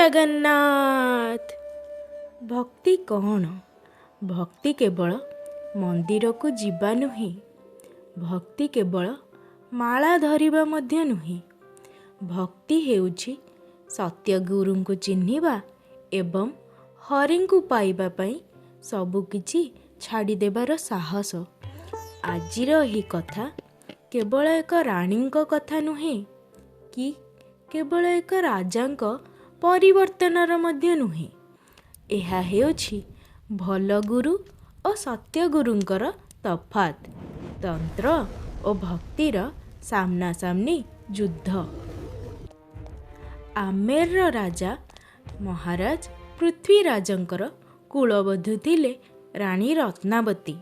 ଜଗନ୍ନାଥ। ଭକ୍ତି କ'ଣ? ଭକ୍ତି କେବଳ ମନ୍ଦିରକୁ ଯିବା ନୁହେଁ, ଭକ୍ତି କେବଳ ମାଳା ଧରିବା ମଧ୍ୟ ନୁହେଁ। ଭକ୍ତି ହେଉଛି ସତ୍ୟଗୁରୁଙ୍କୁ ଚିହ୍ନିବା ଏବଂ ହରିଙ୍କୁ ପାଇବା ପାଇଁ ସବୁକିଛି ଛାଡ଼ିଦେବାର ସାହସ। ଆଜିର ଏହି କଥା କେବଳ ଏକ ରାଣୀଙ୍କ କଥା ନୁହେଁ କି କେବଳ ଏକ ରାଜାଙ୍କ ପରିବର୍ତ୍ତନର ମଧ୍ୟ ନୁହେଁ। ଏହା ହେଉଛି ଭଲ ଗୁରୁ ଓ ସତ୍ୟଗୁରୁଙ୍କର ତଫାତ୍, ତନ୍ତ୍ର ଓ ଭକ୍ତିର ସାମ୍ନାସାମ୍ନି ଯୁଦ୍ଧ। ଆମେରର ରାଜା ମହାରାଜ ପୃଥ୍ୱୀରାଜଙ୍କର କୁଳବଧୂ ଥିଲେ ରାଣୀ ରତ୍ନାବତୀ।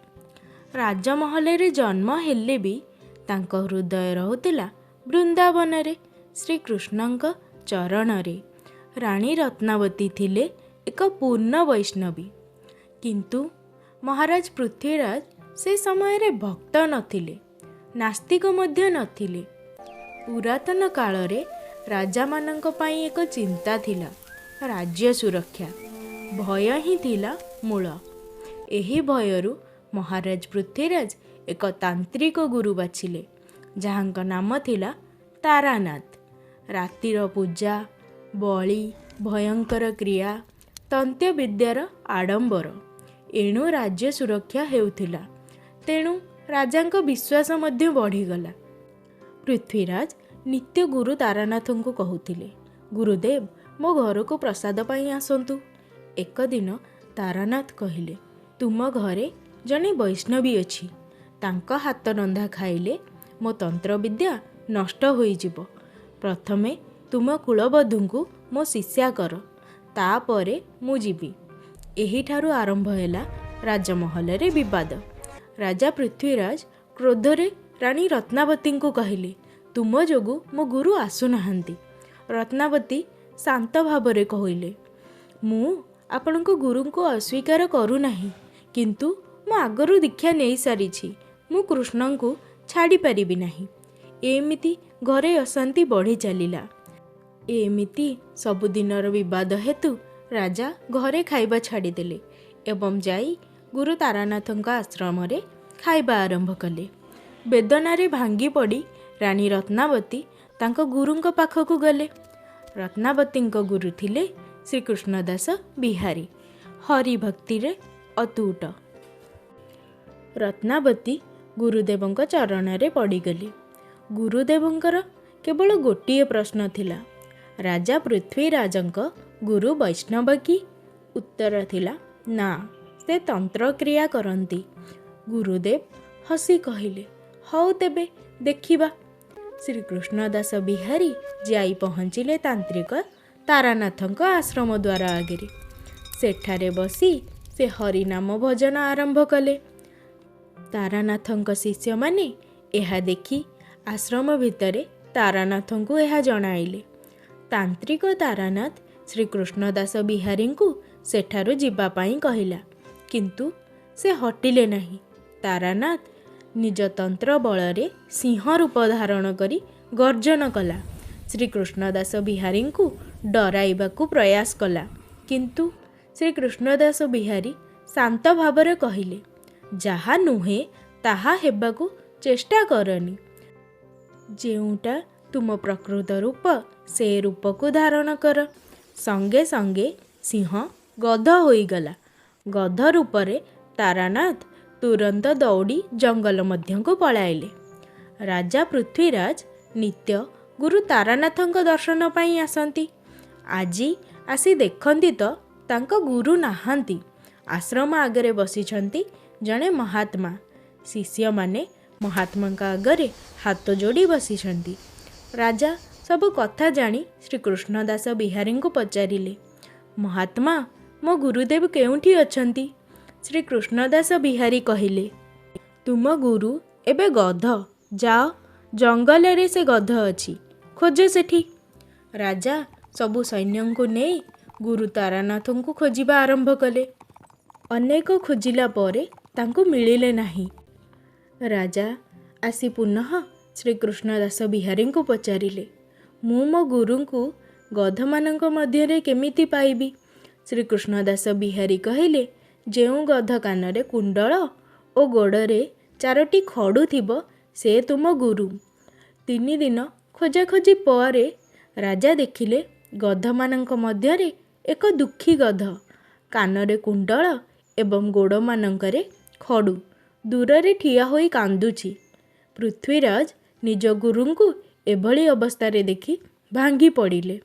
ରାଜମହଲରେ ଜନ୍ମ ହେଲେ ବି ତାଙ୍କ ହୃଦୟ ରହୁଥିଲା ବୃନ୍ଦାବନରେ, ଶ୍ରୀକୃଷ୍ଣଙ୍କ ଚରଣରେ। ରାଣୀ ରତ୍ନାବତୀ ଥିଲେ ଏକ ପୂର୍ଣ୍ଣ ବୈଷ୍ଣବୀ। କିନ୍ତୁ ମହାରାଜ ପୃଥ୍ୱୀରାଜ ସେ ସମୟରେ ଭକ୍ତ ନଥିଲେ, ନାସ୍ତିକ ମଧ୍ୟ ନଥିଲେ। ପୁରାତନ କାଳରେ ରାଜାମାନଙ୍କ ପାଇଁ ଏକ ଚିନ୍ତା ଥିଲା ରାଜ୍ୟ ସୁରକ୍ଷା। ଭୟ ହିଁ ଥିଲା ମୂଳ। ଏହି ଭୟରୁ ମହାରାଜ ପୃଥ୍ୱୀରାଜ ଏକ ତାନ୍ତ୍ରିକ ଗୁରୁ ବାଛିଲେ, ଯାହାଙ୍କ ନାମ ଥିଲା ତାରାନାଥ। ରାତିର ପୂଜା, ବଳି, ଭୟଙ୍କର କ୍ରିୟା, ତନ୍ତ୍ରବିଦ୍ୟାର ଆଡ଼ମ୍ବର। ଏଣୁ ରାଜ୍ୟ ସୁରକ୍ଷା ହେଉଥିଲା, ତେଣୁ ରାଜାଙ୍କ ବିଶ୍ୱାସ ମଧ୍ୟ ବଢ଼ିଗଲା। ପୃଥ୍ୱୀରାଜ ନିତ୍ୟ ଗୁରୁ ତାରାନାଥଙ୍କୁ କହୁଥିଲେ, ଗୁରୁଦେବ, ମୋ ଘରକୁ ପ୍ରସାଦ ପାଇଁ ଆସନ୍ତୁ। ଏକଦିନ ତାରାନାଥ କହିଲେ, ତୁମ ଘରେ ଜଣେ ବୈଷ୍ଣବୀ ଅଛି, ତାଙ୍କ ହାତ ରନ୍ଧା ଖାଇଲେ ମୋ ତନ୍ତ୍ରବିଦ୍ୟା ନଷ୍ଟ ହୋଇଯିବ। ପ୍ରଥମେ ତୁମ କୁଳବଧୂଙ୍କୁ ମୋ ଶିଷ୍ୟା କର, ତାପରେ ମୁଁ ଯିବି। ଏହିଠାରୁ ଆରମ୍ଭ ହେଲା ରାଜମହଲରେ ବିବାଦ। ରାଜା ପୃଥ୍ୱୀରାଜ କ୍ରୋଧରେ ରାଣୀ ରତ୍ନାବତୀଙ୍କୁ କହିଲେ, ତୁମ ଯୋଗୁଁ ମୋ ଗୁରୁ ଆସୁନାହାନ୍ତି। ରତ୍ନାବତୀ ଶାନ୍ତ ଭାବରେ କହିଲେ, ମୁଁ ଆପଣଙ୍କ ଗୁରୁଙ୍କୁ ଅସ୍ୱୀକାର କରୁନାହିଁ, କିନ୍ତୁ ମୁଁ ଆଗରୁ ଦୀକ୍ଷା ନେଇସାରିଛି। ମୁଁ କୃଷ୍ଣଙ୍କୁ ଛାଡ଼ିପାରିବି ନାହିଁ। ଏମିତି ଘରେ ଅଶାନ୍ତି ବଢ଼ି ଚାଲିଲା। ଏମିତି ସବୁଦିନର ବିବାଦ ହେତୁ ରାଜା ଘରେ ଖାଇବା ଛାଡ଼ିଦେଲେ ଏବଂ ଯାଇ ଗୁରୁ ତାରାନାଥଙ୍କ ଆଶ୍ରମରେ ଖାଇବା ଆରମ୍ଭ କଲେ। ବେଦନାରେ ଭାଙ୍ଗି ପଡ଼ି ରାଣୀ ରତ୍ନାବତୀ ତାଙ୍କ ଗୁରୁଙ୍କ ପାଖକୁ ଗଲେ। ରତ୍ନାବତୀଙ୍କ ଗୁରୁ ଥିଲେ ଶ୍ରୀକୃଷ୍ଣ ଦାସ ବିହାରୀ, ହରିଭକ୍ତିରେ ଅତୁଟ। ରତ୍ନାବତୀ ଗୁରୁଦେବଙ୍କ ଚରଣରେ ପଡ଼ିଗଲେ। ଗୁରୁଦେବଙ୍କର କେବଳ ଗୋଟିଏ ପ୍ରଶ୍ନ ଥିଲା, ରାଜା ପୃଥ୍ୱୀରାଜଙ୍କ ଗୁରୁ ବୈଷ୍ଣବ କି? ଉତ୍ତର ଥିଲା ନା, ସେ ତନ୍ତ୍ରକ୍ରିୟା କରନ୍ତି। ଗୁରୁଦେବ ହସି କହିଲେ, ହଉ ତେବେ ଦେଖିବା। ଶ୍ରୀକୃଷ୍ଣ ଦାସ ବିହାରୀ ଯାଇ ପହଞ୍ଚିଲେ ତାନ୍ତ୍ରିକ ତାରାନାଥଙ୍କ ଆଶ୍ରମ ଦ୍ୱାର ଆଗରେ। ସେଠାରେ ବସି ସେ ହରିନାମ ଭଜନ ଆରମ୍ଭ କଲେ। ତାରାନାଥଙ୍କ ଶିଷ୍ୟମାନେ ଏହା ଦେଖି ଆଶ୍ରମ ଭିତରେ ତାରାନାଥଙ୍କୁ ଏହା ଜଣାଇଲେ। ତାନ୍ତ୍ରିକ ତାରାନାଥ ଶ୍ରୀକୃଷ୍ଣ ଦାସ ବିହାରୀଙ୍କୁ ସେଠାରୁ ଯିବା ପାଇଁ କହିଲା, କିନ୍ତୁ ସେ ହଟିଲେ ନାହିଁ। ତାରାନାଥ ନିଜ ତନ୍ତ୍ର ବଳରେ ସିଂହ ରୂପ ଧାରଣ କରି ଗର୍ଜନ କଲା। ଶ୍ରୀକୃଷ୍ଣ ଦାସ ବିହାରୀଙ୍କୁ ଡରାଇବାକୁ ପ୍ରୟାସ କଲା, କିନ୍ତୁ ଶ୍ରୀକୃଷ୍ଣ ଦାସ ବିହାରୀ ଶାନ୍ତ ଭାବରେ କହିଲେ, ଯାହା ନୁହେଁ ତାହା ହେବାକୁ ଚେଷ୍ଟା କରନି। ଯେଉଁଟା ତୁମ ପ୍ରକୃତ ରୂପ, ସେ ରୂପକୁ ଧାରଣ କର। ସଙ୍ଗେ ସଙ୍ଗେ ସିଂହ ଗଧ ହୋଇଗଲା। ଗଧ ରୂପରେ ତାରାନାଥ ତୁରନ୍ତ ଦୌଡ଼ି ଜଙ୍ଗଲ ମଧ୍ୟକୁ ପଳାଇଲେ। ରାଜା ପୃଥ୍ୱୀରାଜ ନିତ୍ୟ ଗୁରୁ ତାରାନାଥଙ୍କ ଦର୍ଶନ ପାଇଁ ଆସନ୍ତି। ଆଜି ଆସି ଦେଖନ୍ତି ତ ତାଙ୍କ ଗୁରୁ ନାହାନ୍ତି। ଆଶ୍ରମ ଆଗରେ ବସିଛନ୍ତି ଜଣେ ମହାତ୍ମା। ଶିଷ୍ୟମାନେ ମହାତ୍ମାଙ୍କ ଆଗରେ ହାତ ଯୋଡ଼ି ବସିଛନ୍ତି। ରାଜା ସବୁ କଥା ଜାଣି ଶ୍ରୀକୃଷ୍ଣ ଦାସ ବିହାରୀଙ୍କୁ ପଚାରିଲେ, ମହାତ୍ମା, ମୋ ଗୁରୁଦେବ କେଉଁଠି ଅଛନ୍ତି? ଶ୍ରୀକୃଷ୍ଣ ଦାସ ବିହାରୀ କହିଲେ, ତୁମ ଗୁରୁ ଏବେ ଗଧ। ଯାଅ, ଜଙ୍ଗଲରେ ସେ ଗଧ ଅଛି, ଖୋଜ ସେଠି। ରାଜା ସବୁ ସୈନ୍ୟଙ୍କୁ ନେଇ ଗୁରୁ ତାରାନାଥଙ୍କୁ ଖୋଜିବା ଆରମ୍ଭ କଲେ। ଅନେକ ଖୋଜିଲା ପରେ ତାଙ୍କୁ ମିଳିଲେ ନାହିଁ। ରାଜା ଆସି ପୁନଃ ଶ୍ରୀକୃଷ୍ଣ ଦାସ ବିହାରୀଙ୍କୁ ପଚାରିଲେ, ମୁଁ ମୋ ଗୁରୁଙ୍କୁ ଗଧମାନଙ୍କ ମଧ୍ୟରେ କେମିତି ପାଇବି? ଶ୍ରୀକୃଷ୍ଣ ଦାସ ବିହାରୀ କହିଲେ, ଯେଉଁ ଗଧ କାନରେ କୁଣ୍ଡଳ ଓ ଗୋଡ଼ରେ 4ଟି ଖଡ଼ୁ ଥିବ ସେ ତୁମ ଗୁରୁ। 3 ଦିନ ଖୋଜାଖୋଜି ପରେ ରାଜା ଦେଖିଲେ ଗଧମାନଙ୍କ ମଧ୍ୟରେ ଏକ ଦୁଃଖୀ ଗଧ, କାନରେ କୁଣ୍ଡଳ ଏବଂ ଗୋଡ଼ମାନଙ୍କରେ ଖଡ଼ୁ, ଦୂରରେ ଠିଆ ହୋଇ କାନ୍ଦୁଛି। ପୃଥ୍ୱୀରାଜ ନିଜ ଗୁରୁଙ୍କୁ ଏଭଳି ଅବସ୍ଥାରେ ଦେଖି ଭାଙ୍ଗି ପଡ଼ିଲେ।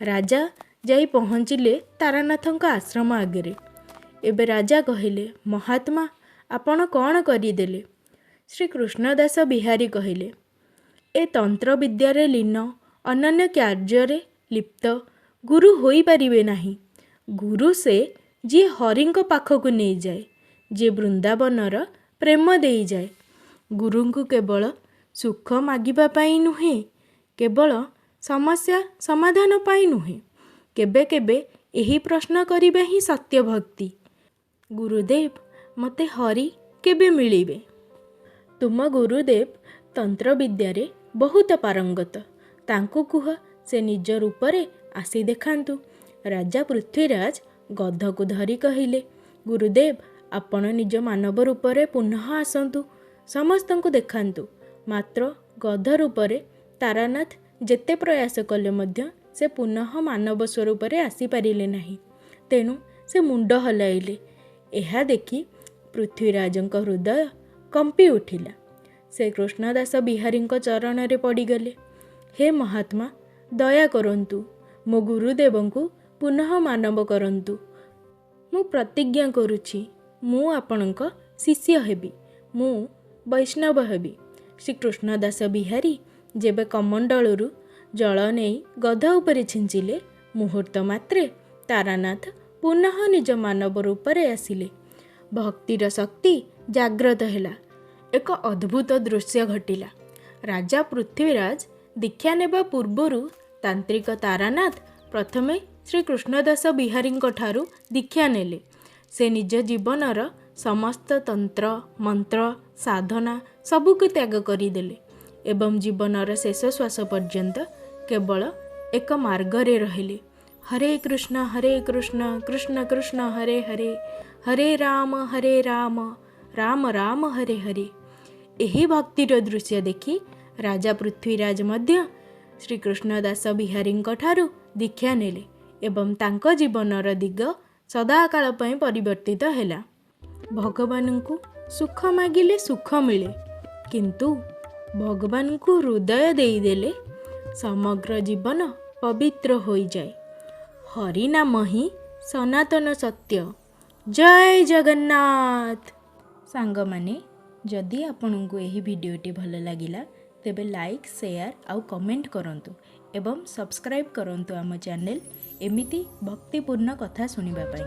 ରାଜା ଯାଇ ପହଞ୍ଚିଲେ ତାରାନାଥଙ୍କ ଆଶ୍ରମ ଆଗରେ। ଏବେ ରାଜା କହିଲେ, ମହାତ୍ମା, ଆପଣ କ'ଣ କରିଦେଲେ? ଶ୍ରୀକୃଷ୍ଣଦାସ ବିହାରୀ କହିଲେ, ଏ ତନ୍ତ୍ର ବିଦ୍ୟାରେ ଲୀନ, ଅନନ୍ୟ କାର୍ଯ୍ୟରେ ଲିପ୍ତ ଗୁରୁ ହୋଇପାରିବେ ନାହିଁ। ଗୁରୁ ସେ ଯିଏ ହରିଙ୍କ ପାଖକୁ ନେଇଯାଏ, ଯିଏ ବୃନ୍ଦାବନର ପ୍ରେମ ଦେଇଯାଏ। ଗୁରୁଙ୍କୁ କେବଳ ସୁଖ ମାଗିବା ପାଇଁ ନୁହେଁ, କେବଳ ସମସ୍ୟା ସମାଧାନ ପାଇଁ ନୁହେଁ, କେବେ କେବେ ଏହି ପ୍ରଶ୍ନ କରିବା ହିଁ ସତ୍ୟ ଭକ୍ତି। ଗୁରୁଦେବ, ମୋତେ ହରି କେବେ ମିଳିବେ? ତୁମ ଗୁରୁଦେବ ତନ୍ତ୍ରବିଦ୍ୟାରେ ବହୁତ ପାରଙ୍ଗତ। ତାଙ୍କୁ କୁହ ସେ ନିଜ ରୂପରେ ଆସି ଦେଖାନ୍ତୁ। ରାଜା ପୃଥ୍ୱୀରାଜ ଗଧକୁ ଧରି କହିଲେ, ଗୁରୁଦେବ, ଆପଣ ନିଜ ମାନବ ରୂପରେ ପୁନଃ ଆସନ୍ତୁ, ସମସ୍ତଙ୍କୁ ଦେଖାନ୍ତୁ। ମାତ୍ର ଗଧ ରୂପରେ ତାରାନାଥ ଯେତେ ପ୍ରୟାସ କଲେ ମଧ୍ୟ ସେ ପୁନଃ ମାନବ ସ୍ୱରୂପରେ ଆସିପାରିଲେ ନାହିଁ। ତେଣୁ ସେ ମୁଣ୍ଡ ହଲାଇଲେ। ଏହା ଦେଖି ପୃଥ୍ୱୀରାଜଙ୍କ ହୃଦୟ କମ୍ପି ଉଠିଲା। ସେ କୃଷ୍ଣଦାସ ବିହାରୀଙ୍କ ଚରଣରେ ପଡ଼ିଗଲେ। ହେ ମହାତ୍ମା, ଦୟା କରନ୍ତୁ, ମୋ ଗୁରୁଦେବଙ୍କୁ ପୁନଃ ମାନବ କରନ୍ତୁ। ମୁଁ ପ୍ରତିଜ୍ଞା କରୁଛି, ମୁଁ ଆପଣଙ୍କ ଶିଷ୍ୟ ହେବି, ମୁଁ ବୈଷ୍ଣବ ହେବି। ଶ୍ରୀକୃଷ୍ଣଦାସ ବିହାରୀ ଯେବେ କମଣ୍ଡଳରୁ ଜଳ ନେଇ ଗଧ ଉପରେ ଛିଞ୍ଚିଲେ, ମୁହୂର୍ତ୍ତ ମାତ୍ରେ ତାରାନାଥ ପୁନଃ ନିଜ ମାନବ ରୂପରେ ଆସିଲେ। ଭକ୍ତିର ଶକ୍ତି ଜାଗ୍ରତ ହେଲା। ଏକ ଅଦ୍ଭୁତ ଦୃଶ୍ୟ ଘଟିଲା। ରାଜା ପୃଥ୍ୱୀରାଜ ଦୀକ୍ଷା ନେବା ପୂର୍ବରୁ ତାନ୍ତ୍ରିକ ତାରାନାଥ ପ୍ରଥମେ ଶ୍ରୀକୃଷ୍ଣଦାସ ବିହାରୀଙ୍କ ଠାରୁ ଦୀକ୍ଷା ନେଲେ। ସେ ନିଜ ଜୀବନର ସମସ୍ତ ତନ୍ତ୍ର, ମନ୍ତ୍ର, ସାଧନା ସବୁକୁ ତ୍ୟାଗ କରିଦେଲେ ଏବଂ ଜୀବନର ଶେଷ ଶ୍ୱାସ ପର୍ଯ୍ୟନ୍ତ କେବଳ ଏକ ମାର୍ଗରେ ରହିଲେ। ହରେ କୃଷ୍ଣ ହରେ କୃଷ୍ଣ କୃଷ୍ଣ କୃଷ୍ଣ ହରେ ହରେ, ହରେ ରାମ ହରେ ରାମ ରାମ ରାମ ହରେ ହରେ। ଏହି ଭକ୍ତିର ଦୃଶ୍ୟ ଦେଖି ରାଜା ପୃଥ୍ୱୀରାଜ ମଧ୍ୟ ଶ୍ରୀକୃଷ୍ଣଦାସ ବିହାରୀଙ୍କ ଠାରୁ ଦୀକ୍ଷା ନେଲେ ଏବଂ ତାଙ୍କ ଜୀବନର ଦିଗ ସଦାକାଳ ପାଇଁ ପରିବର୍ତ୍ତିତ ହେଲା। ଭଗବାନଙ୍କୁ ସୁଖ ମାଗିଲେ ସୁଖ ମିଳେ, କିନ୍ତୁ ଭଗବାନଙ୍କୁ ହୃଦୟ ଦେଇଦେଲେ ସମଗ୍ର ଜୀବନ ପବିତ୍ର ହୋଇଯାଏ। ହରିନାମ ହିଁ ସନାତନ ସତ୍ୟ। ଜୟ ଜଗନ୍ନାଥ। ସାଙ୍ଗମାନେ, ଯଦି ଆପଣଙ୍କୁ ଏହି ଭିଡ଼ିଓଟି ଭଲ ଲାଗିଲା ତେବେ ଲାଇକ୍, ସେୟାର ଆଉ କମେଣ୍ଟ କରନ୍ତୁ ଏବଂ ସବସ୍କ୍ରାଇବ୍ କରନ୍ତୁ ଆମ ଚ୍ୟାନେଲ୍ ଏମିତି ଭକ୍ତିପୂର୍ଣ୍ଣ କଥା ଶୁଣିବା ପାଇଁ।